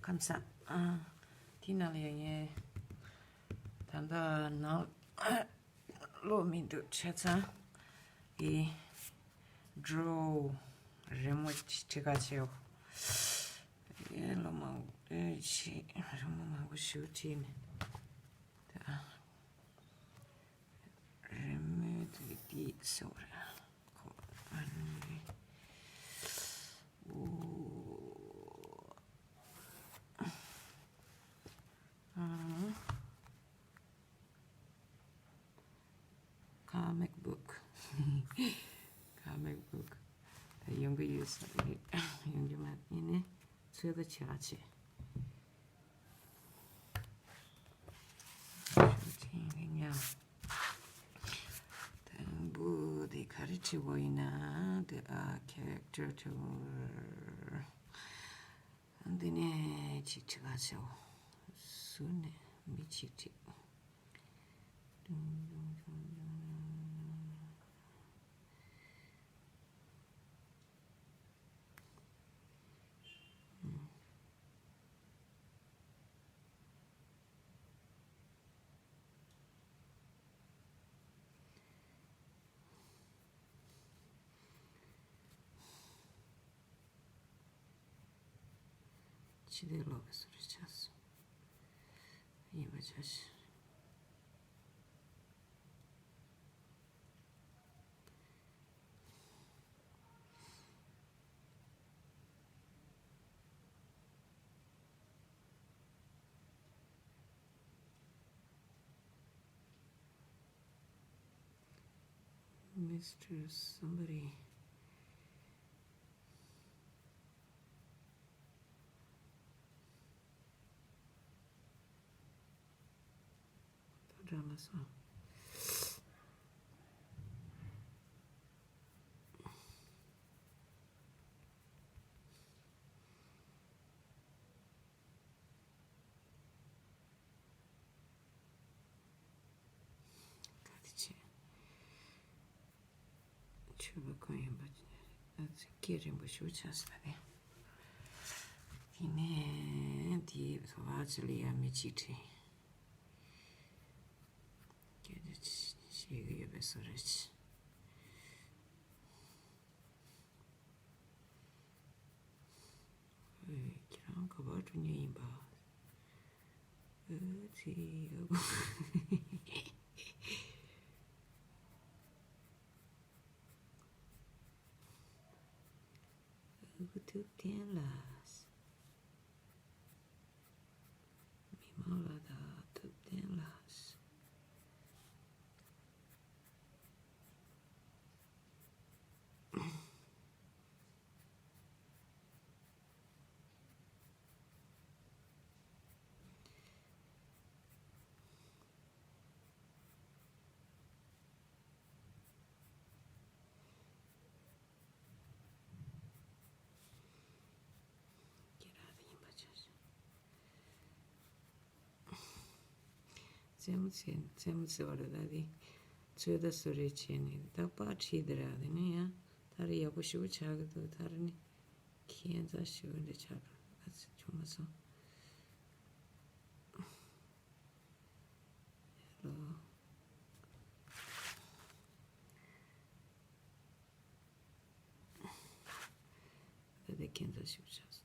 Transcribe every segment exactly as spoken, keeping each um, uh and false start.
ཁམས་བཟང་། ཨ། དེའི་ནང་ལ་ཡང་ངས་ད་ལྟ་ནང་ཀློག་མི་འདུག་བྱས་ཙང་། ཨེ། ཌོ་རི་མོ་བྲིས་ག་བྱེད་འོ། ཨེ། ལོ་མང་པོ་ཨེ་བྱས། རི་མོ་མང་པོ་ཞིག་བྲིས་ནས། ད། རི་མོ་དེ་འདི་སོ་ར་ཁོ་ཨ་ནི། འོ། ཨ། Comic book. Comic book. ད་ཡོང་གི་ཡོད་ས་རེད། ཡོང་གི་མ་ཡིན་ནི་ཚོད་ལྟ་བྱེད་ག་བྱེད། དང་པོ་དེ་ག་རེ་བྲིས་པ་ཡིན་ན། དེ་ཨ་character tour། འདི་ནས་ཅིག་བྲིས་ག་བྱའོ། ཟུར་ནས་མི་གཅིག་བྲིས། ཕྱི་དེ་ལོག་པའི་བཟོ་འདྲ་ཆགས་སོང་། ཡིན་པ་ཆ་ཤས། Mister Somebody. ད་དྲན་མ་སོང་། ག་རེ་བྱེད། ཆོས་པ་ཁོ་ཡིན་པ་ཨ་ཙི་སྐད་རིང་པོ་ཞིག་ཆགས་སོང་ད་ནི། དེ་ནས་དེའི་བ་ཅི་ལ་ཡ་མི་གཅིག་བྲིས། སྐད་ཆ་བཤད་གི་ཡོད་པའི་བཟོ་རེད། ཁྱེད་རང་ག་པར་འགྲོ་མཁན་ཡིན་པ། ཨ་ཙི་ཡ་གོ། ཨ་ཁུ་ཐུབ་བསྟན་ལགས། མི་མང་ལ་ད་ཐུབ་བསྟན་ལགས། ཁྱེད་རང་ཡིན་པ་ཆ་ཤས། རྩེད་མོ་རྩེ་རྩེད་མོ་རྩེ་བ་རེད་ད་དེ། ཚོད་ལྟ་བཟོ་རེས་བྱས་ནས་ད་པར་ཁྲིད་དེ་ར་དེ་ནས་ཡང་ད་རེ་ཡག་པོ་ཞེ་པོ་ཆགས་ཀྱི་འདུག་ད་རེ་ནི་ཁྱད་མཚར་ཞེ་པོ་འདྲ་ཆགས་འགྲོ། ཨ་ཙི་བྱུང་མ་སོང་། ཧེ་ལོ། ད་ལྟ་ཁྱད་མཚར་ཞིག་ཆགས་སོང་།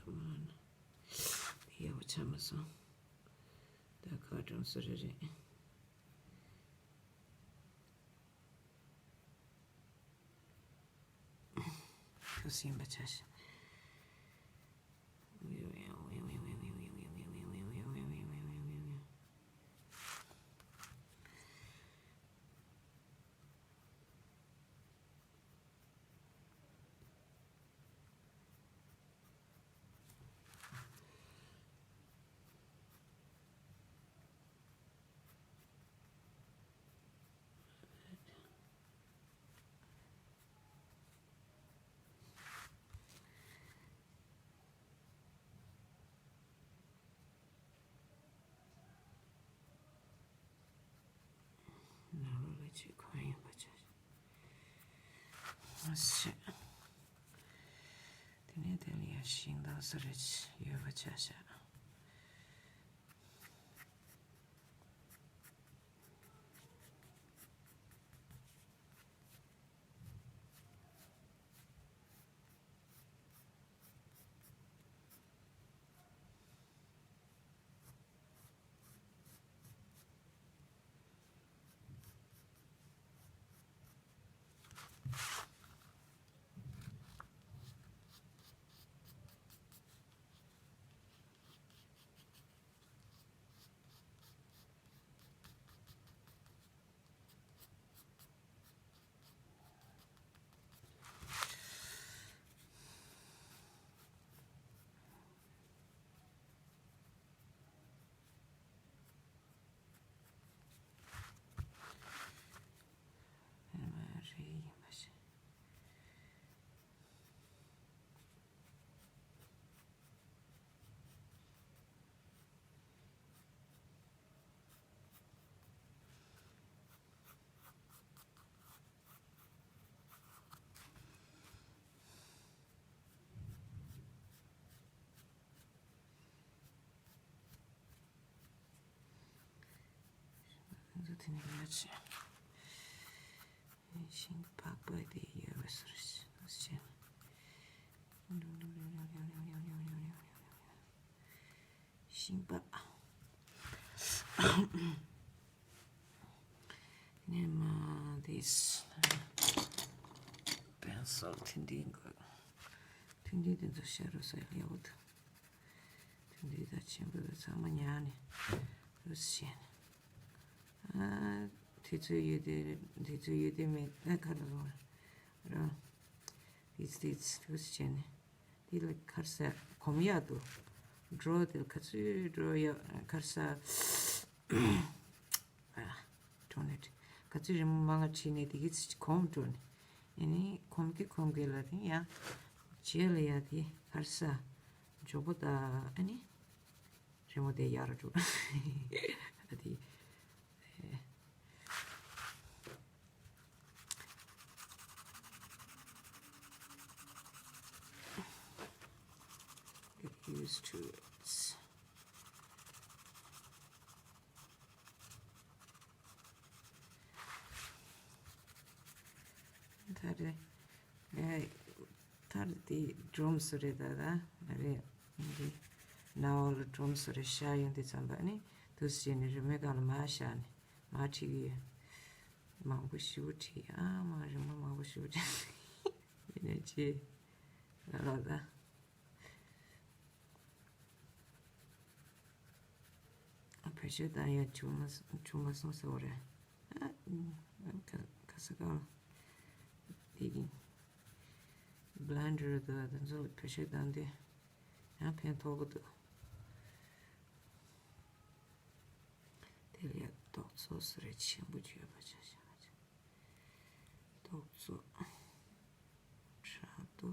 Come on. ཡག་པོ་ཆགས་མ་སོང་། ད་ཁ་གྲམ་སུ་རེ་རེད། ཁུ་སིམ་པ་ཆ་ཤས། ཅིག་གང་ཡིན་པ་ཆ་ཤས། དེ་ནས་དེ་ལ་ཡང་ཤིང་དང་ས་རེ་ཡོད་པ་ཆ་ཤས། དེ་ནས་ཡ་ཆེ། ཤིང་པགས་པ་དེ་ཡོད་པ་སོར་ཞེ་ན། ཤིང་པགས། དེ་ནས་མ་དེས། པེན་སིལ་དེ་འདི་འགོ། དེ་འདི་དེ་ཚོ་ཤ་རུ་ས་ལེའུ་དུ། དེ་འདི་ད་ཆེན་པོ་དེ་ཚང་མ་ཉར་ནས་རུ་ཞེ་ན། ཨ། དེ་ཚོའི་ཡོད་དེ་དེ་ཚོའི་ཡོད་དེ་མེད་ན་ཁ་ལ་རུང་ར། དེ་ཚོ་དེ་ཚོ་དེ་ཚོ་བྱས་ནས། དེ་ལ་ཁར་ས་གོམ་ཡག་ཏུ། འགྲོ་དེ་ལ་ག་ཚོད་འགྲོ་ཡག་ཁར་ས། ཨ། འགྲོ་ནས་ག་ཚོད་རི་མོ་མང་ང་བྲིས་ནས་དེ་གི་ཚོད་གོམ་འགྲོ་ནས། ཨ་ནི་གོམ་གི་གོམ་གི་ལ་དེ་ཡང་རྗེས་ལ་ཡ་དེ་ཁར་ས་མགྱོགས་པོ་ད་ཨ་ནི། རི་མོ་དེ་ཡར་འགྲོ། ཨ་དེ། Get used to it. ད་རེ། ཨེ། ད་རེ་དེ་སྒྲོམ་སུ་རེད་ད་ད། ཨ་རེ། འདི། ནའོ་ལ་སྒྲོམ་སུ་རེད་ཤ་ཡོང་དུས་ཙམ་པ་ནི་དུས་བྱས་ནས་རི་མོའི་སྒང་ལ་མར་བཞག་ནས་མར་བྲིས་ཀྱི་ཡོད། མང་པོ་ཞེ་པོ་བྲིས་ཨ་མ་རི་མོ་མང་པོ་ཞེ་པོ་བྲིས། ཡིན་ནའི་ཅི། ལ་ལ་ད། བེད་སྤྱོད་བཏང་ཡ་བྱུང་མ་བྱུང་མ་སོང་ཟེར་བ་རེད། ཨ། ཁ་ཁ་ས་གང་དེ་གི་Blender་དུ་དེ་ཚོ་ལ་བེད་སྤྱོད་བཏང་དུས་ཡང་ཕན་ཐོགས་ཀྱི་འདུག་དེ་ལ་ཡ་རྡོག་ཚོ་སུ་རེ་ཆེན་པོ་ཅིག་ཡོད་པ་ཆ་བཞག་པ་ཆ། རྡོག་ཚོ། ཕྲ་རྡོ།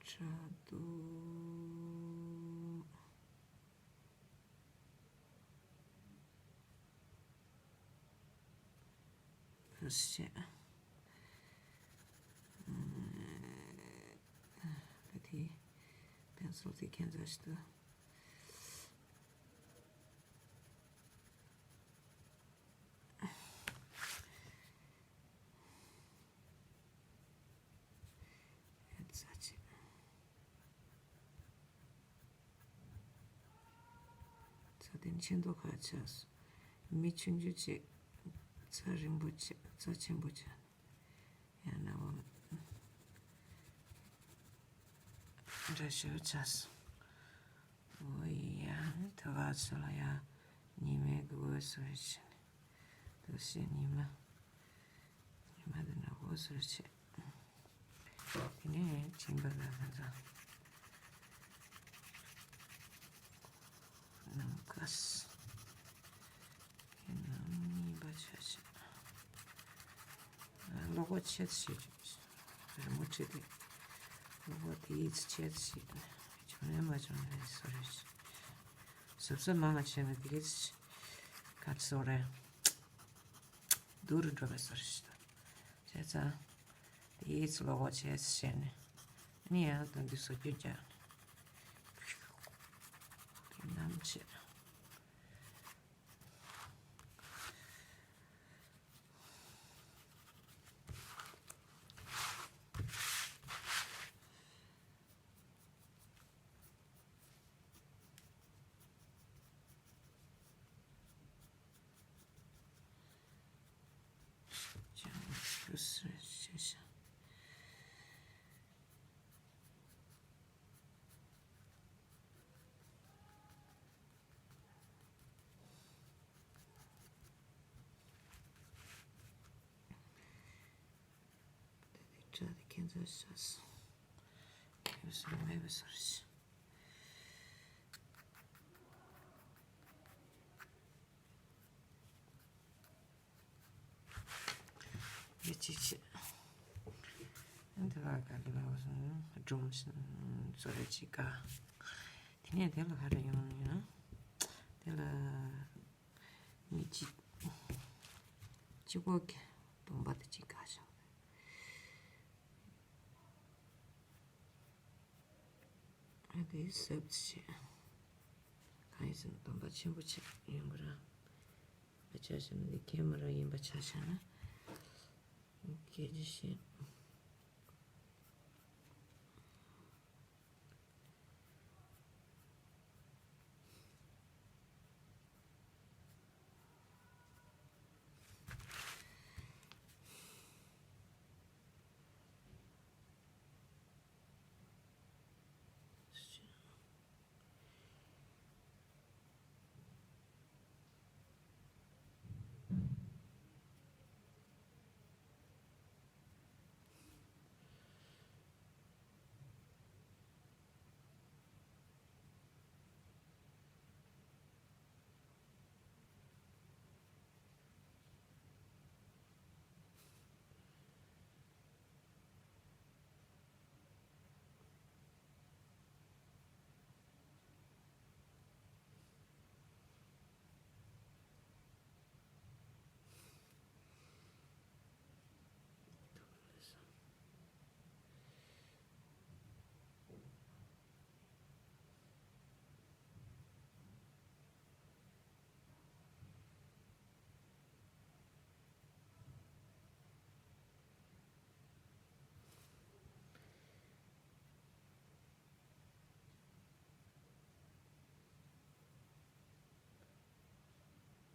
ཕྲ་རྡོ། ཁ་ཤས། ད་དེ་པེན་སིལ་དེ་ཁྱེད་ཚོ་ཞིག་ཏུ། ཚ་ཆེ། ཚ་དེ་ཆེ་མདོག་ཁ་ཆགས་སོང་། མི་ཆུང་ཆུང་ཅིག་ཚ་རིང་པོ་ཆེ་ཚ་ཆེན་པོ་ཆགས། ཡང་ན་བ། འདྲ་ཞིག་ཆགས་སོང་། འོ་ཡ། ད་ག་ཚོད་ལ་ཡ། ཉི་མའི་གི་འོད་ཟེར་བྱས་ནས། འདུག་སེ་ཉི་མ། ཉི་མ་འདི་ན་འོད་ཟེར་བྱས། དེ་ནས་སྦྱིན་པ་ལ་ང་ཚོ། ནམ་མཁའ། ཡིན་ནམ་ཡིན་པ་ཆ་ཤས། གློག་པ་ཆེ་ཆེ་རི་མོ་བྲིས་ཏེ། གློག་པ་དེའི་ཆེ་ཆེ། བྱུང་ནས་མ་བྱུང་ནས་སོ་རེ། གཟབ་གཟབ་མང་ང་བྱས་ན་དེ་གས་ག་ཚོད་རེད། སྡུག་རུ་འགྲོ་བའི་བཟོ་འདྲ་ཞིག་འདུག་བྱས་ཙང་། དེ་ཡིས་ལོག་གོ་བྱས་བྱས་ནས། ཨ་ནི་ཡང་དོན་དུ་བཟོ་བཅོས་རྒྱག་ནས། དེ་རྣམས་བྱས། དེ་དེ་འདྲ་དེ་ཁྱེད་ཚོ་ཤ་སོང་། ཁྱེད་ཚོ་མེད་པའི་སོར་ཞིག་ཡེ་ཅི་ཆེ། འདི་བ་ག་གི་ལ་བ་སོང་སྒྲུང་བཟོ་རེ་ཅི་ག་དེ་ནས་དེ་ལ་ཧ་ར་ཡོང་ཡོད། དེ་ལ་མི་གཅིག་གཅིག་པོ་གི་སྟོང་པ་དེ་གཅིག་ག་ཤོག་ཨ་དེ་སེབ་བྱེད། གང་ཡིན་ཟེར་ན་སྟོང་པ་ཆེན་པོ་ཆེ་ཡོང་གི་ར། བ་ཆ་བཞག་ན་དེ་ཁེ་མ་ར་ཡིན་པ་ཆ་བཞག་ན། སྐད་ཆ་བཤད།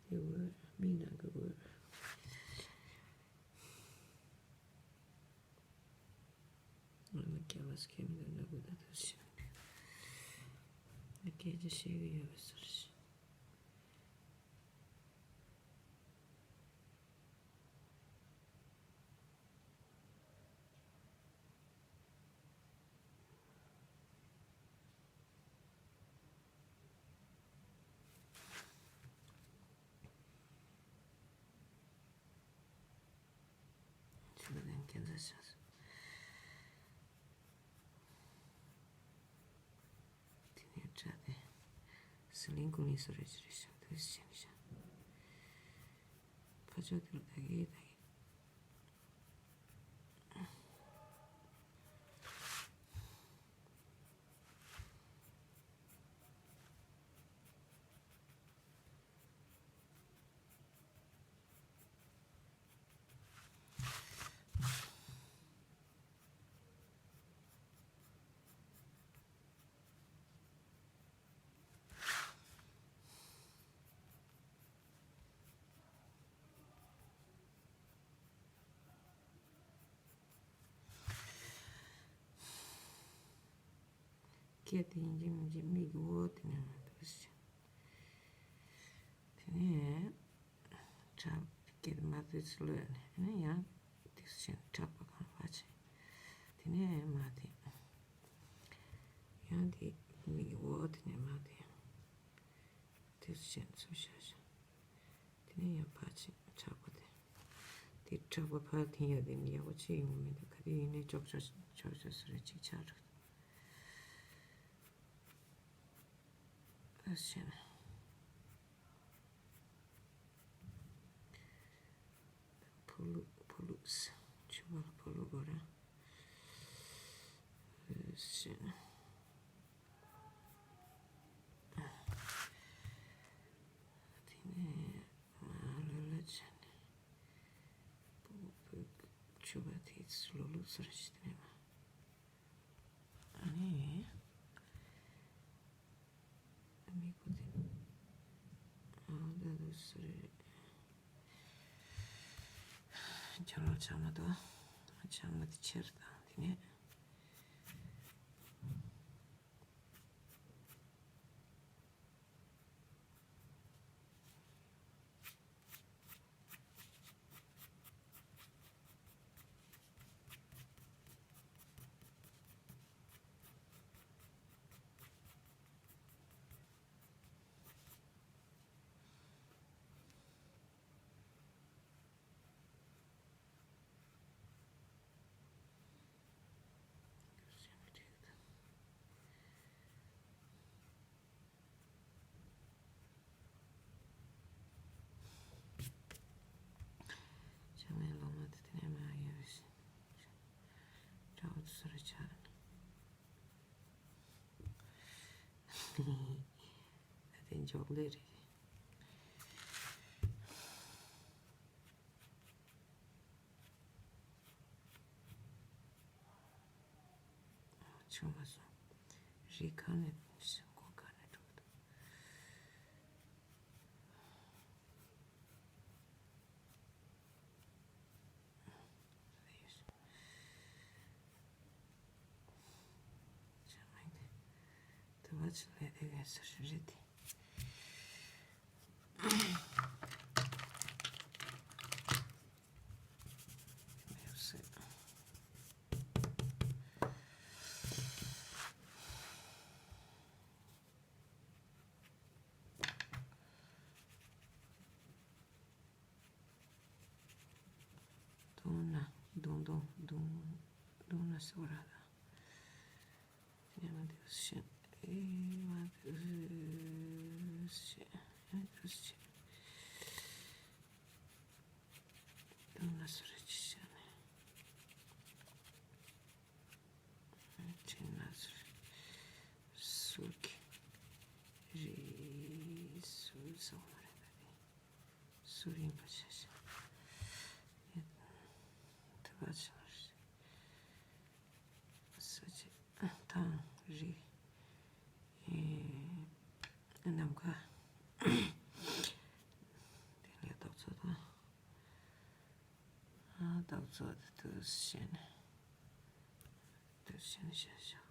དེ་འོད་མིག་ནང་གི་འོད། ང་ལ་སྐྱེ་བ་སྐྱེ་མི་འདུག་ན་དགོས་ད་དུ་ཞིག་སྐད་ཆ་བཤད་ཀྱི་ཡོད་པའི་ཟུར་ཞིག་ཆུ་ལ་ལན་ཁྱད་མཚར་ཤག་དེ་ནས་དྲ་དེ། ཟི་ལིང་ཀུ་ལིང་སོ་རེ་ཅི་རེ་ཤག་དུ་ཞེན་ཤག་ཕ་ཆོས་དེར་ད་གི་ད་གི་སྐད་དེ་ཡིན་གཅིག་མིན་གཅིག་མིག་གི་འོག་དེ་ནས་མ་ཐུག་ཞིང་། དེ་ནས་ཁྲག་སྐད་མ་ཐུག་ཚུར་ལོས་ནས་ནས་ཡང་དེ་ཞིང་ཁྲག་པ་གང་བ་ཆེ། དེ་ནས་མ་དེ་ཡང་དེ་མིག་གི་འོག་དེ་ནས་མ་དེ་དེ་ཞིང་ཚུར་བཞག་ཞིང་། དེ་ནས་ཡང་ཕར་ཕྱིན་ཁྲག་པ་དེ། དེ་ཁྲག་པ་ཕར་འཐེན་ཡ་དེ་ནི་ཡག་པོ་ཅིག་ཡོང་མི་འདུག་ག་དེ་ཡིན་ནའི་ཅོག་ཅོག་ཅོག་ཅོག་སུ་རེ་ཅིག་ཆགས་འགྲོ་གི་འདུག་ཨ་ཤེ་ན། ཆུ་བ་ཕོ་ལོ་གོ་ར། ཤི། དེ་ནས་མ་ལ་ལ་ཅན་ནས་པུ་པུ་ཆུ་བ་དེ་ཚོ་ལོ་ལོ་ཟེར་ཞིག་དེ་ནས་མ། ཨ་ནི། མི་ཁོ་དེ། ཨ་ད་དུ་སུ་རེད། ཁྱོད་རང་ཆང་མ་དོ། ཆང་མ་དེ་ཁྱེར་དང་དེ་ནས། ཆང་མའི་ལོ་མ་དེ་དེ་ནས་མ་ཡོད་ཞིང་། དགྲ་བོ་དེ་སུ་རེད་ཆགས་ནས། ད་དེ་འཇོག་ལེ་རེད། ཆུང་མ་སོང་། རི་ཁ་ནས་ཤིང་སྒོ་ཁ་ནས་འགྲོ་གི་འདུག་ཆུང་མ་འདི་དུ་བ་ཆུ་ལས་དེ་གས་སུ་རེད་དེ། དུང་ན་དུང་དུང་དུང་དུང་ན་སོ་ར་ལ། ཡང་དུ་ཤི། ཨེ་མ་དུ་ཤི། ཡང་དུ་ཤི། དུང་ན་སོ་ར་ཅི་ཤ་ནས། ཅི་ན་སོ་ར་སུ་གི་རི་སུ་སོ་མ་རེད་ད་དེ། སུ་རིང་པ་ཆ་ཤ། ཡ་དུ་བ་ཆ་རེད། ས་ཆ་ཐང་རི། ཨེ་ནམ་མཁའ། དེ་ལས་རྟགས་ཚོད་དང་། ཨ་རྟགས་ཚོད་དེ་དུ་ཤེས་ནས། དུ་ཤེས་ནས་བཤད་བཞག་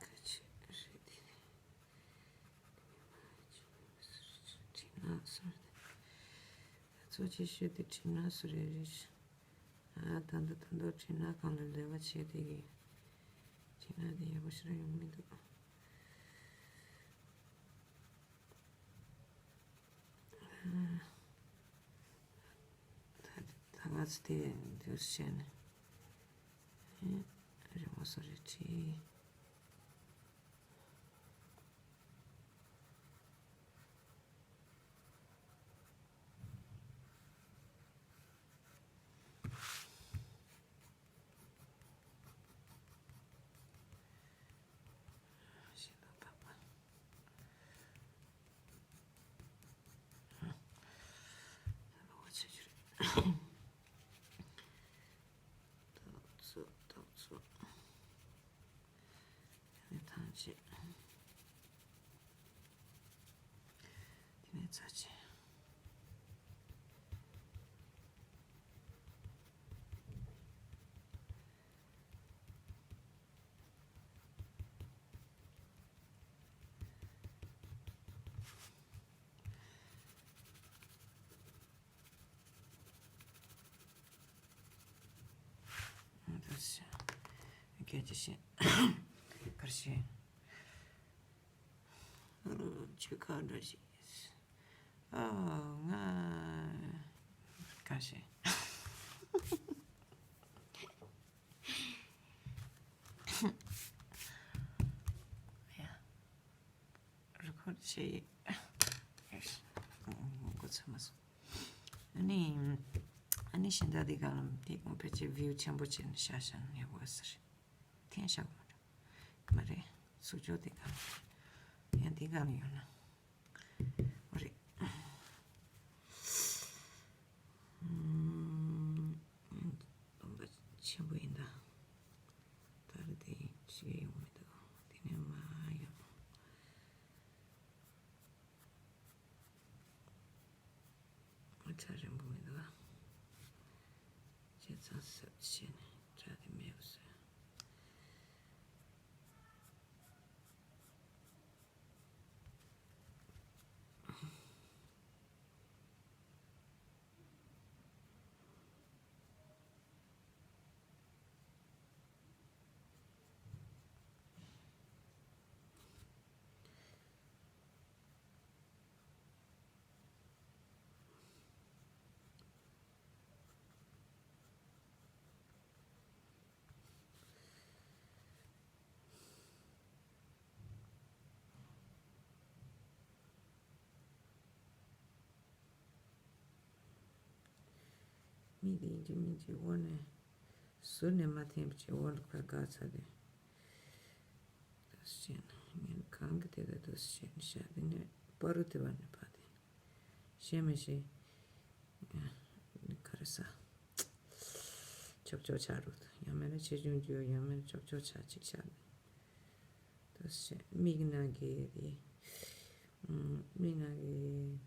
ཁ་ཆེ་རེད་དེ། དྲི་ནག་སོ་རེད། ད་ཚོ་ཆེ་ཤོས་དེ་དྲི་ནག་སོ་རེད་རེད། ཨ་ད་འདི་ད་འདི་དྲི་ནག་གང་ལ་ལས་པ་བྱས་དེ་གི། དྲི་ནག་དེ་ཡག་པོ་ཞིག་ར་ཡོང་མི་འདུག་ད་ད་ག་ཚོད་དེ་འདུག་བྱས་ནས། རི་མོ་སོ་རེ་བྲིས། ཤེས་ལ་བབ་པ། ལོ་བ་ཆ་ཆུ་རེད། བྱེད། དེ་ནས་ཚར་བྱེད། སྐད་ཆ་བཤད། གར་བཤད། ཆུ་ཁ་འདྲ་ཞིག་ཨ་ང་ག་ཤེ། ཡ། རི་ཁོར་བྱེད་ཡིག་འགོ་ཚུགས་མ་སོང་། ཨ་ནི་ཨ་ནི་ཤིང་རྟ་འདི་གང་ལ་དེ་གང་ཕལ་ཆེར་བིའུ་ཆེན་པོ་བྱས་ནས་བཞག་བཞག་ན་ཡག་པོ་ཟེར། ཐེན་བཞག་མ་འགྲོ། མ་རེད། ཟུར་ཅོག་དེ་གང་ཡང་དེ་གང་ཡོད་ན། མ་རེད། སྟོང་པ་ཆེན་པོ་ཡིན་ད། ད་རེ་དེ་ཅི་ཡོང་མི་འདུག་དེ་ནས་མ་ཡོང་། ང་ཚ་རིང་པོ་མི་འདུག་ཁྱེད་ཚང་སབ་བྱས་ནས་དྲ་དེ་མེད་པ་བཟོས། མི་དེ་ཡིན་གཅིག་མིན་གཅིག་འོག་ནས་ཟུར་ནས་མ་འཐེན་པ་བྱས་འོག་ལ་ཕར་བཀག་ཚར་དུས། དུ་བཤད་ན་ངས་གང་གི་དེ་ལ་དུ་བཤད་ན་བཤད་དེ་ནས་པ་རུ་དེ་བ་ནས་ཕ་དེ་ཤེས་མི་ཤེས། ག་རེ་ས་ཆོག་ཆོག་ཆ་རུ་ཡང་མེད་ན་ཆེ་ཆུང་རྒྱུ་ཡང་མེད་ན་ཆོག་ཆོག་ཆ་ཅིག་ཆ་དུ་བཤད་མིག་ནང་གི་དེ་མིག་ནང་གི་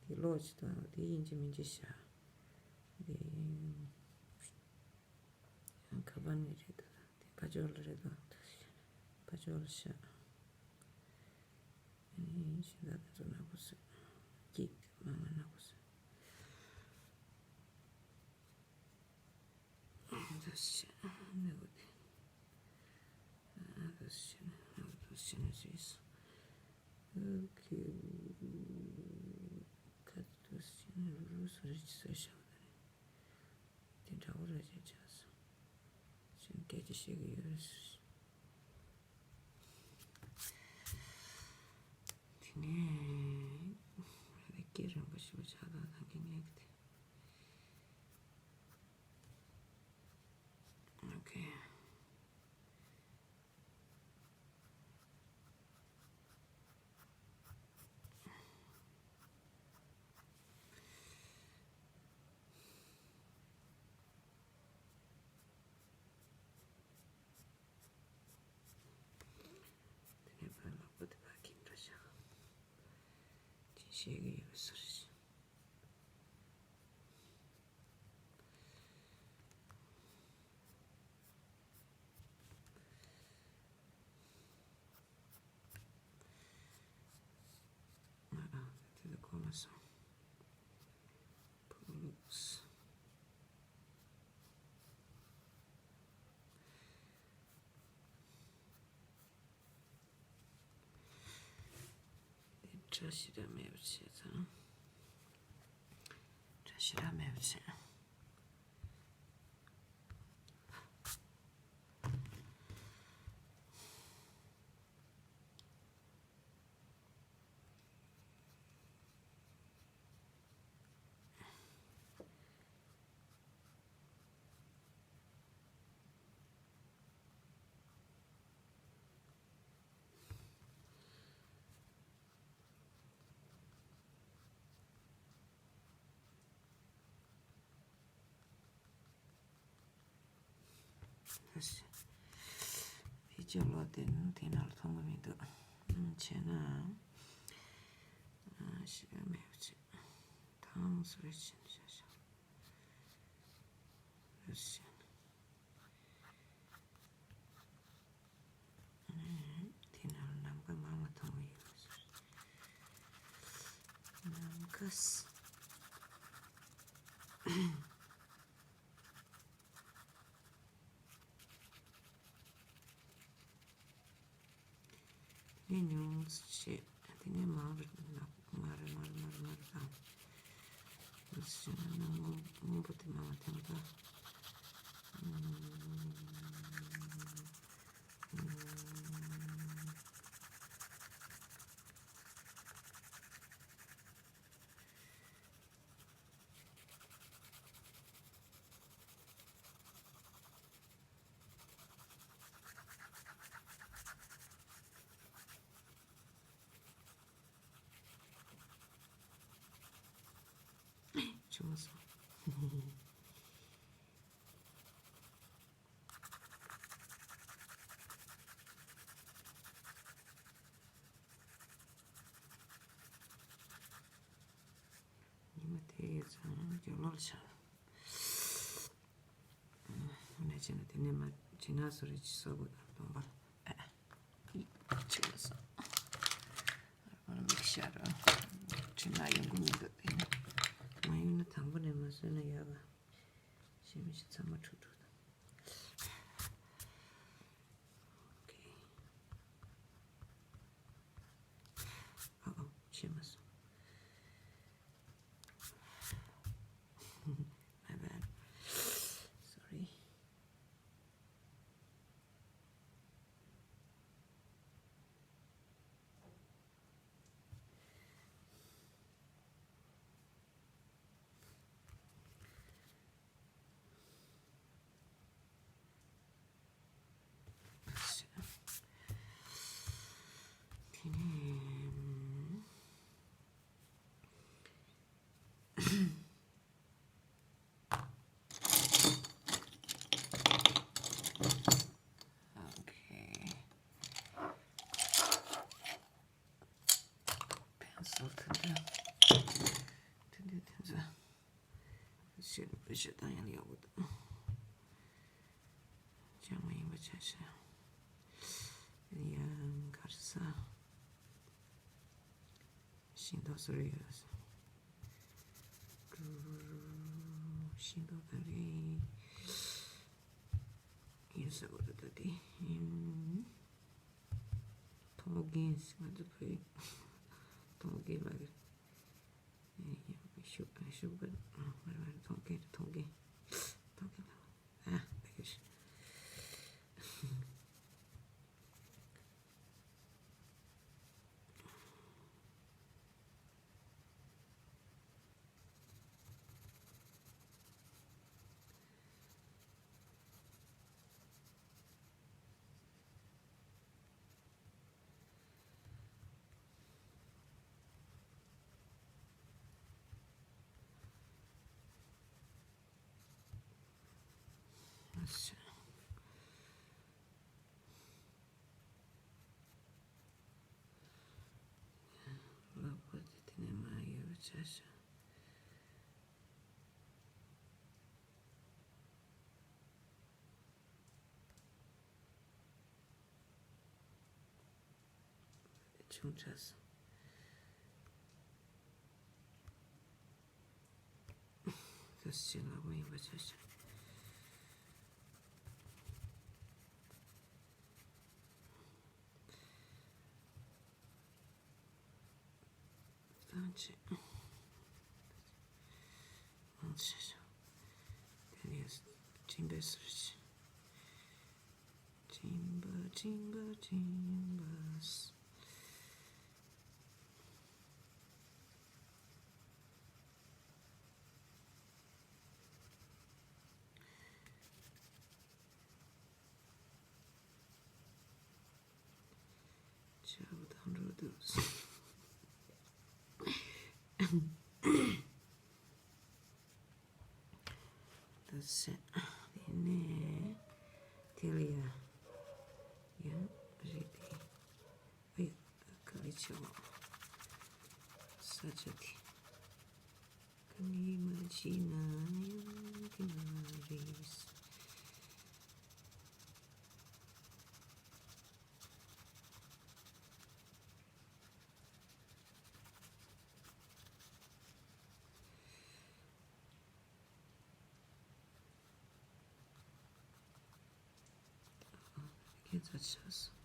དེ་ལོག་ཅིག་དང་དེ་ཡིན་གཅིག་མིན་གཅིག་བྱ་དེ། ཁ་པར་ནས་རེད་འདུག་དེ་ཕ་ཇོ་ལ་རེད་འདུག་ཕ་ཇོ་ལ་ཤ། ཨ་ནི་ཤིང་རྟ་དེ་ཚོ་ནག་པོ་བཟོས། སྐྱིད་མ་མ་ནག་པོ་བཟོས། འདུག་ཤ་ནག་པོ་དེ། འདུག་ཤ་ནག་པོ་ཤ་ནག་བཟོས། ཨོ་ཁེ། ཁ་འདུག་ཤ་ནག་རུ་རུ་བཟོ་རེ་བཟོས་ཤག་དེ་འདྲ་བོ་ར་བྱས་ཆགས་སོང་། ཅིག་སྐད་ཆ་བཤད་ཀྱི་ཡོད། དེ་ནས་ཨ་ནི་སྐད་རིང་པོ་ཞེ་པོ་ཆགས་སྡང་གི་ངས་ཀྱི་དེ། ཨོ་ཁེ། དེ་ནས་ཕར་ལག་པ་དེ་ཕར་འཁྱེར་འགྲོ་བཞག་ཅིག་བཤད་ཀྱི་ཡོད་ཟེར། ཨ་ཨ། དེ་དེ་གོ་མ་སོང་། ཕུ་ལུགས། དེ་བཀྲ་ཤིས་ར་མེད་པ་བྱས་ཙང་། བཀྲ་ཤིས་ར་མེད་པ་བྱས། བེད་སྤྱོད་ལོག་དེ་ནི་དེ་ནང་ལ་མཐོང་གི་མི་འདུག་བྱས་ན། ཤེས་མེད་པ་བྱས། ཐང་སུ་རེ་ཆེན་ཤ་ཤ། རེ་ཆེན། དེ་ནང་ལ་ནམ་མཁའ་མང་ང་མཐོང་གི་ཡོད་ཟེར། ནམ་མཁའ་ས། དེ་ནས་ཉུང་ཙམ་བྱས། དེ་ནས་མང་རུ་མར་མར་མར་མར་དང་། སྔོན་པོ་དེ་མང་བ་དེ་འདྲ། ཆུ་མ་སོང་། ཉི་མ་དེ་ཡོད་ཙང་རྒྱབ་ལོགས་ལ་ཆགས། ནས་བྱས་ན་དེ་ནས་མ་བྱས་ན་སུ་རེ་ཅི་སོ་དགོས་དང་སྟོང་པར། ཨ། ཆུ་ལ་སོང་། ཨ་མིག་ཤར་ར། ཁྲིད་ན་ཡོང་གི་མི་འདུག་དེ་ནས་མ་ཡོང་ན་དང་པོ་ནས་མ་བཟོས་ན་ཡག་ག་ཞེས་མི་ཤེས་ཚང་མ་འཁྲུག་འཁྲུག་དང་། ཨོ་ཁེ། ཨ་ཨོ་ཤེས་མ་སོང་། My bad. Sorry. དེ་ནས། ཨོ་ཁེ། པེན་སིལ་དེ་འདྲ། དེ་འདྲ་དེ་ཚོ་ཞིག་བཤད་སྟངས་ཡང་ཡག་པོ་འདུག་ཅང་མ་ཡིན་པ་ཆ་བཞག་ཡང་གར་ས། ཤིང་ཏོག་བཟོ་རེ་ཡོད། ཤིང་ཏོག་ག་རེ་ཡིན་ས་བོ་རེད་ད་དེ། ཐོག་རྒན་ང་ཚོ་བོད་ཐོག་རྒན་ལ་ཤུག་ཤུག་པ་ཐོག་རྒན་ཐོག་རྒན་ཐོག་རྒན་ཨ་ད་ག་ཤི། ལག་པ་དེ་དེ་ནས་མར་ཡོད་པ་བྱས་ཤག་ཆུང་དྲགས་སོང་། ད་ཕྱི་ལོགས་མ་ཡིན་པ་བྱས་ཤག་གཙང་ཆེ། མང་ཆེ་ཤོས། དེ་ནས་སྦྱིན་པའི་ཟུར་ཆེ། སྦྱིན་པ་སྦྱིན་པ་སྦྱིན་པ། ཆག་དང་འགྲོ་འདུག་ད་ཟེར། དེ་ནས་དེ་ལ་ཡ། ཡ་རེད་དེ། ཨེ། ཆེ་བ། ས་ཆ་དེ། གང་ཡིན་མ་ཤེས་ན་ཡང་དེ་མ་རེད། ཁྱེད་ཚོ་ཆགས་སོང་།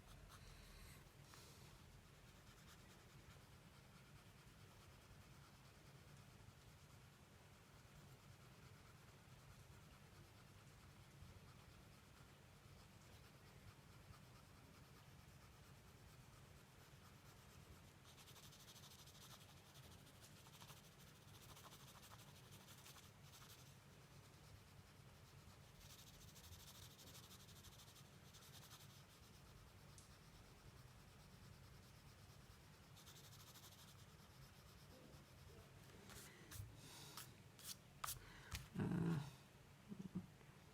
Uh,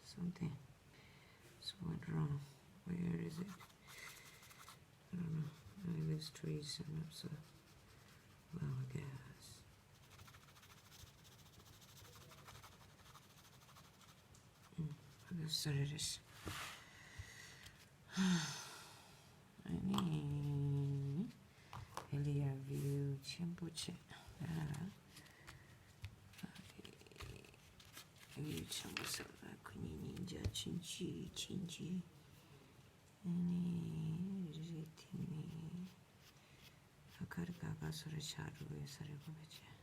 something. So went wrong. Where is it? I don't know. I, this tree is not so well, I guess. Mm, I guess that it is. ཨ་ནི། ཨེ་ལི་ཡ་བིའུ་ཆེན་པོ་བྱས། ཨ། བིའུ་ཆེན་པོ་ཟེར་བ་ཁོ་གཉིས་གཉིས་འཇའ་ཆུང་ཆུང་ཆུང་ཆུང་། ཨ་ནི་རི་རི་ཐིང་ནི། ཨ་ཁར་ག་ག་སོ་རེ་ཆ་རུ་ཡོད་ས་རེ་གོ་བ་ཆེ།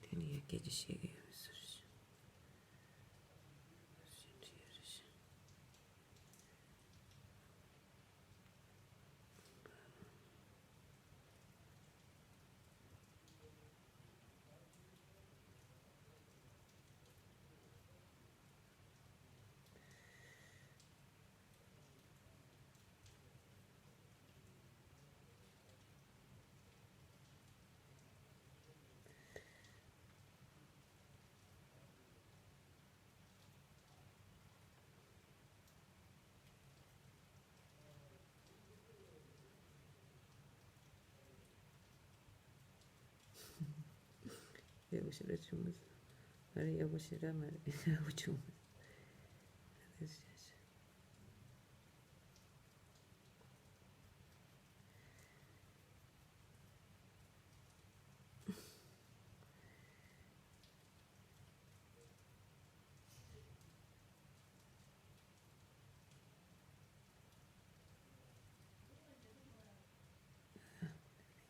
དེ་ནི་ཡ་སྐད་ཆ་བཤད་ཀྱི་ཡོད་ཟེར། ཡག་པོ་ཞེ་དྲག་བྱུང་མ་སོང་། ཨ་རེ་ཡག་པོ་ཞེ་དྲག་མ་རེད། ཡག་པོ་བྱུང་མ་སོང་།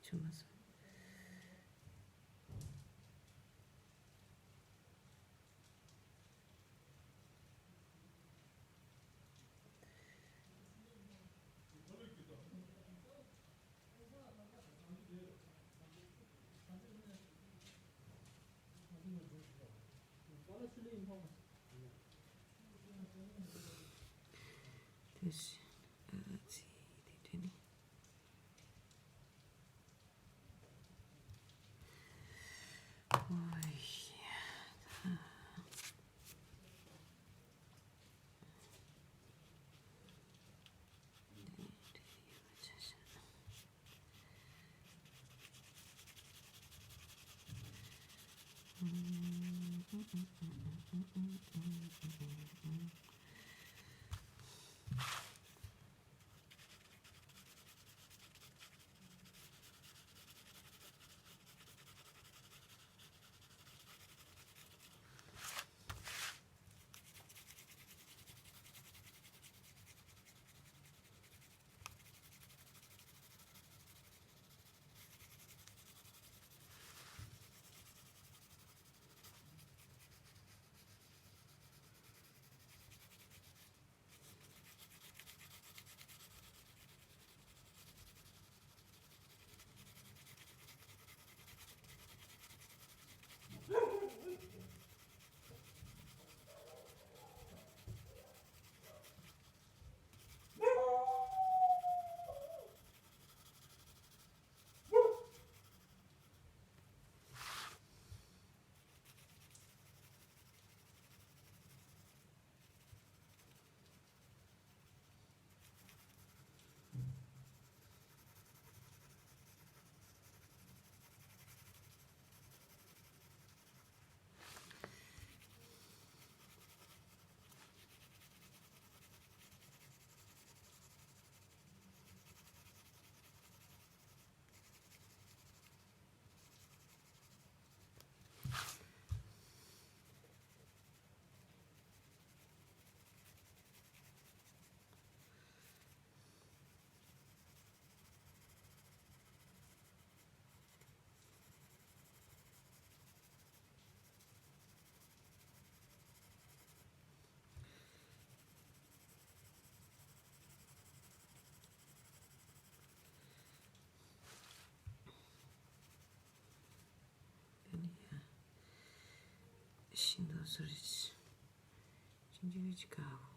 ཆུ་མ་སོང་། དེ་བཞིན་ཨ་ཙི་དེ་འདྲ་ནི། ཨོ་ཡ། ཅིང་དུ་སུ་རེད། ཅིང་ཅིང་རེད་ཅི་གའོ།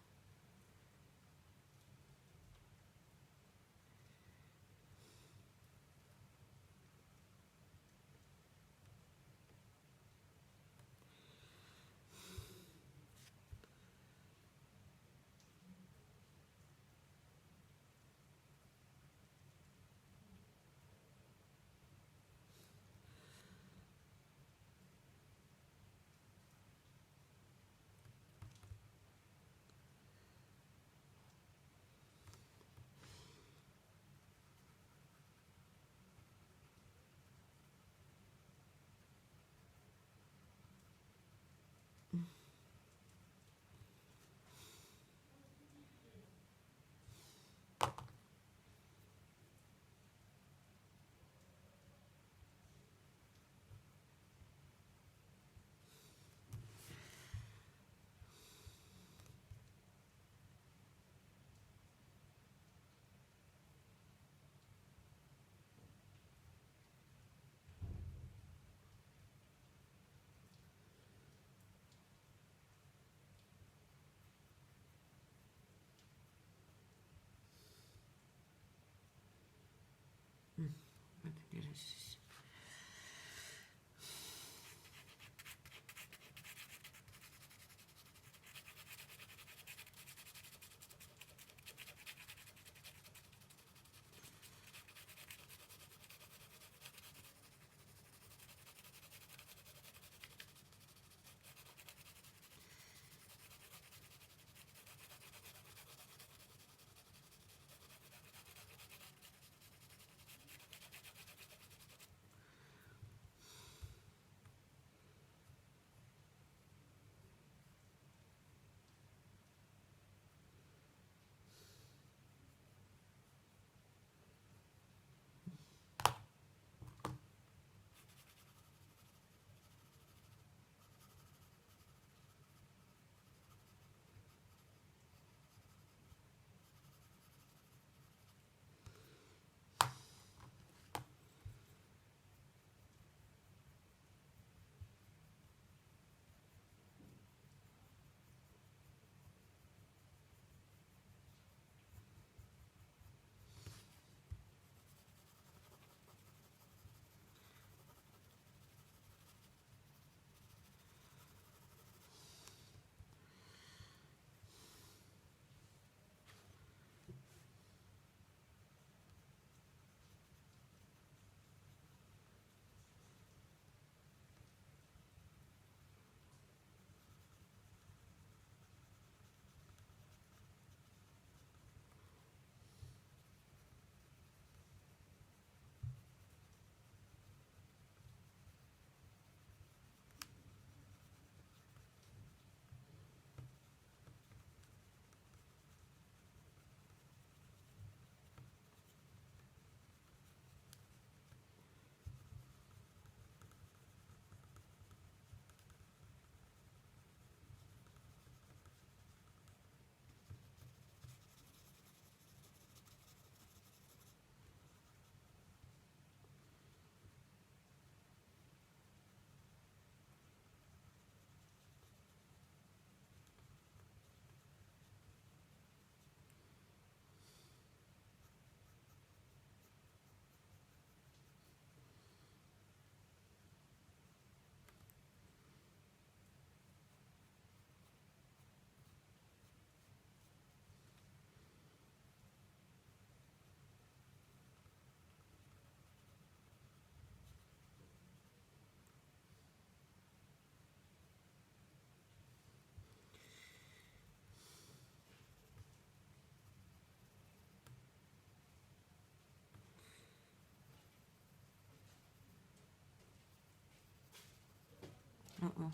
ཨོ་ཨོ།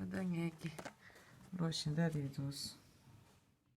ཨ་ད་ངས་ཀྱི་ལོ་བཞི་ཟླ་རེད་འདུག